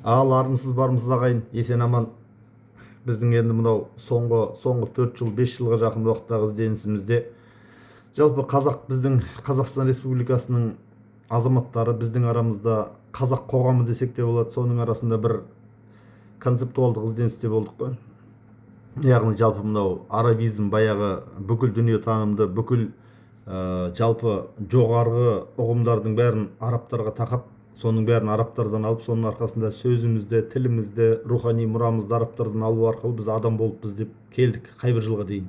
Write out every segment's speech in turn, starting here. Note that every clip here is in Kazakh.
Ал армысыз, бармысыз, ағайын, есен аман. Біздің енді мынау соңғы 4 жыл, 5 жылға жақын уақыттағы ізденісімізде жалпы қазақ, біздің Қазақстан Республикасының азаматтары, біздің арамызда қазақ қоғамы десек те болады, соның арасында бір концептуалдық ізденісте болдық қой. Яғни жалпы мынау арабизм, баяғы бүкіл дүниетанымды, бүкіл жалпы жоғарғы ұғымдардың бәрін арабтарға тақап, соның бәрін арабтардан алып, соның арқасында сөзімізді, тілімізді, рухани мұрамызды арабтардан алу арқылы біз адам болыппыз деп келдік қай бір жылға дейін.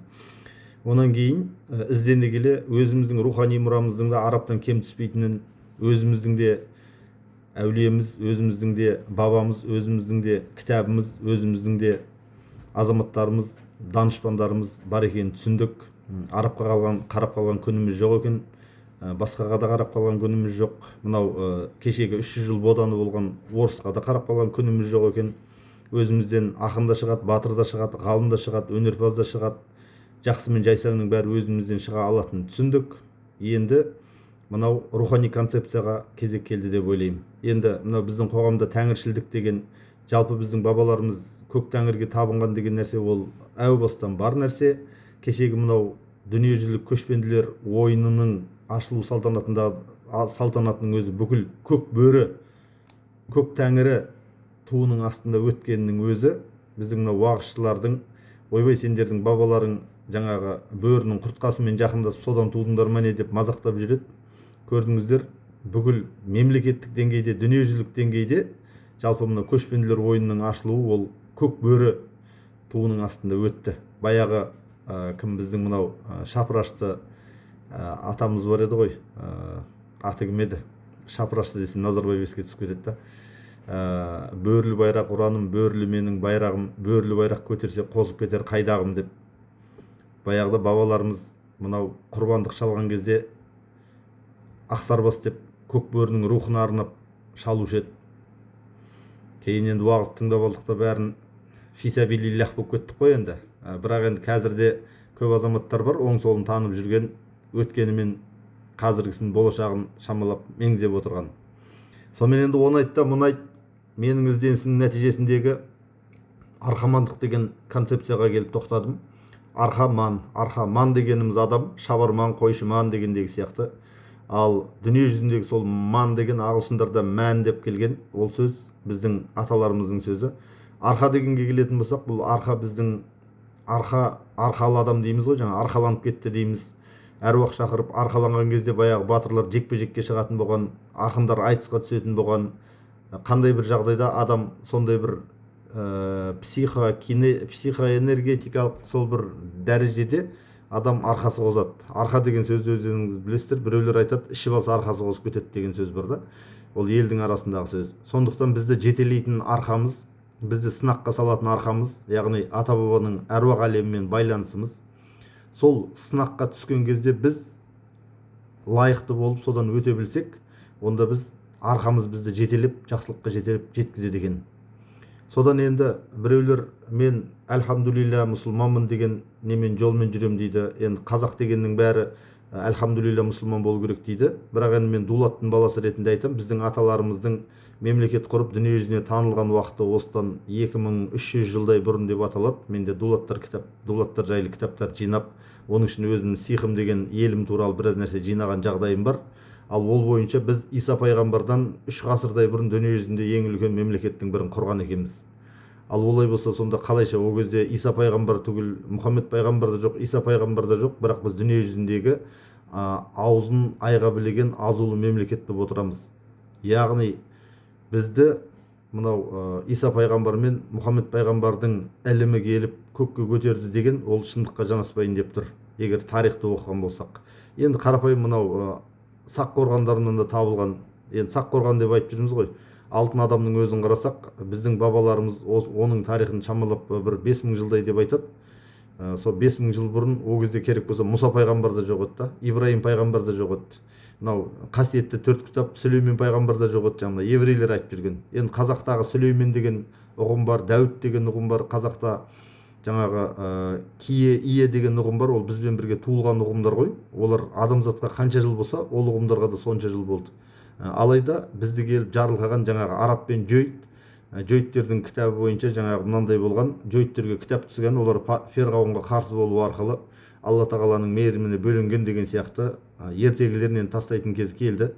Онан кейін іздене келе өзіміздің рухани мұрамыздың да арабтан кем түспейтінін, өзіміздің де әулиеміз, өзіміздің де бабамыз, өзіміздің де кітабымыз, өзіміздің де азаматтарымыз, данышпандарымыз бар екенін түсіндік. Арабқа қарап қалған күніміз жоқ екен, басқаға да қарап қалған күніміз жоқ. Мынау кешегі 300 жыл боданы болған орысқа да қарап қалған күніміз жоқ екен. Өзімізден ақын да шығады, батыр да шығады, ғалым да шығады, өнерпаз да шығады, жақсы мен жайсаңның бәрі өзімізден шыға алатынын түсіндік. Енді мынау рухани концепцияға кезек келді деп ойлаймын. Енді мынау біздің қоғамда тәңіршілдік деген, жалпы біздің бабаларымыз көк тәңірге табынған деген нәрсе, ол әу бастан бар нәрсе. Кешегі мынау дүниежүзілік көшпенділер ойынының ашылу салтанатында, салтанатының өзі бүкіл көк бөрі, көк тәңірі туының астында өткенінің өзі, біздің мынау уағызшылардың «Ойбай, сендердің бабаларың жаңағы бөрінің құртқасымен жақындасып, содан тудыңдар ма, не?» деп мазақтап жүреді. Көрдіңіздер, бүкіл мемлекеттік деңгейде, дүниежүзілік деңгейде жалпы мына көшпенділер ойынының ашылуы ол көк бөрі туының астында өтті. Баяғы кім, біздің мынау шапырашты атамыз бар еді ғой, аты кім еді? Шапырашты десем, Назарбаев еске түсіп кетеді да. «Бөрілі байрақ ұраным, бөрілі менің байрағым, бөрілі байрақ көтерсе, қозып кетер қайдағым» деп. Баяғыда бабаларымыз мынау құрбандық шалған кезде «Ақсарбас» деп көк бөрінің рухына арнап шалушы еді. Кейін енді уағыз тыңдап алдық та, бәрін фисабилиллах болып кеттік қой енді. Бірақ енді қазірде көп азаматтар бар оң солын танып жүрген, өткені мен қазіргісін, болашағын шамалап, меңзеп отырған. Сонымен енді оны айт та, мұны айт, менің ізденісімнің нәтижесіндегі арқамандық деген концепцияға келіп тоқтадым. Арқаман, арқаман дегеніміз адам, шабарман, қойшыман дегендегі сияқты. Ал дүние жүзіндегі сол ман деген ағылшындарда мән деп келген, ол сөз біздің аталарымыздың сөзі. Арқа дегенге келетін болсақ, бұл арқа, біздің арқа, арқалы адам дейміз ғой, жаңа арқаланып кетті дейміз, әруақ шақырып арқаланған кезде баяғы батырлар жекпе жекке шығатын болған, ақындар айтысқа түсетін болған. Қандай бір жағдайда адам сондай бір психоэнергетикалық сол бір дәрежеде адам арқасы қозады. Арқа деген сөзді өздеріңіз білесіздер. Біреулер айтады, ішіп алса, арқасы қозып кетеді деген сөз бар да, ол елдің арасындағы сөз. Сондықтан бізді жетелейтін арқамыз, бізді сынаққа салатын арқамыз, яғни ата бабаның әруақ әлемімен байланысымыз. Сол сынаққа түскен кезде біз лайықты болып, содан өте білсек, онда біз арқамыз бізді жетелеп, жақсылыққа жетелеп жеткізеді екен. Содан енді біреулер «Мен, әлхамдулилля, мұсылманмын» деген немен, жолмен жүремін дейді. Енді қазақ дегеннің бәрі әлхамдулилля мұсылман болу керек дейді. Бірақ енді мен дулаттың баласы ретінде айтамын, біздің аталарымыздың мемлекет құрып, дүние жүзіне танылған уақыты осыдан 2300 жылдай бұрын деп аталады. Менде дулаттар кітап, дулаттар жайлы кітаптар жинап, оның ішінде өзімнің Сиқым деген елім туралы біраз нәрсе жинаған жағдайым бар. Ал ол бойынша біз Иса пайғамбардан 3 ғасырдай бұрын дүние жүзінде ең үлкен мемлекеттің бірін құрған екенбіз. Ал олай болса, сонда қалайша ол кезде Иса пайғамбар түгіл, Мұхаммед пайғамбар да жоқ, Иса пайғамбар да жоқ, бірақ біз дүние жүзіндегі аузын айға білеген азулы мемлекет болып отырамыз? Яғни бізді мынау Иса пайғамбар мен Мұхаммед пайғамбардың ілімі келіп көкке көтерді деген ол шындыққа жанаспайын деп тұр, егер тарихты оқыған болсақ. Енді қарапайым мынау сақ қорғандарынан да табылған, енді сақ қорған деп айтып жүрміз ғой, алтын адамның өзін қарасақ, біздің бабаларымыз оның тарихын шамалап бір 5000 жылдай деп айтады. Сол 5000 жыл бұрын, ол кезде керек болса, Мұса пайғамбар да жоқ еді да, Ибраһим пайғамбар да жоқ еді, мынау қасиетті төрт кітап, Сүлеймен пайғамбар да жоқ еді, жаңағы еврейлер айтып жүрген. Енді қазақтағы Сүлеймен деген ұғым бар, Дәуіт деген ұғым бар, қазақта жаңағы кие, ие деген ұғым бар. Ол бізбен бірге туылған ұғымдар ғой. Олар адамзатқа қанша жыл болса, ол ұғымдарға да сонша жыл болды. Алайда бізді келіп жарылқаған жаңағы араб пен жойт. Жөйттердің кітабы бойынша жаңағы мынандай болған, жөйттерге кітап түскен, олар ферғауынға қарсы болу арқылы Алла тағаланың мейіріміне бөленген деген сияқты ертегілерінен тастайтын кез келді.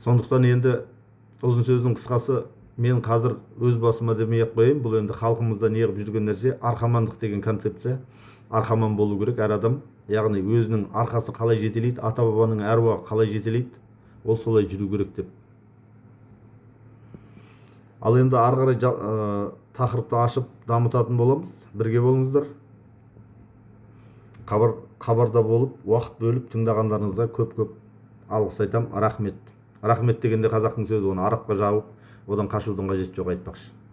Сондықтан енді ұзын сөздің қысқасы, мен қазір өз басыма демей ақ қояйын, бұл енді халқымызда неғып жүрген нәрсе, арқамандық деген концепция. Арқаман болу керек әр адам, яғни өзінің арқасы қалай жетелейді, ата-бабаның әруағы қалай жетелейді, ол солай жүру керек деп. Ал енді ары қарай тақырыпты ашып дамытатын боламыз. Бірге болыңыздар. Хабарда болып, уақыт бөліп тыңдағандарыңызға көп-көп алғыс айтам. Рахмет. Рахмет дегенде қазақтың сөзі, оны арабқа жауып, одан қашудың қажеті жоқ айтпақшы.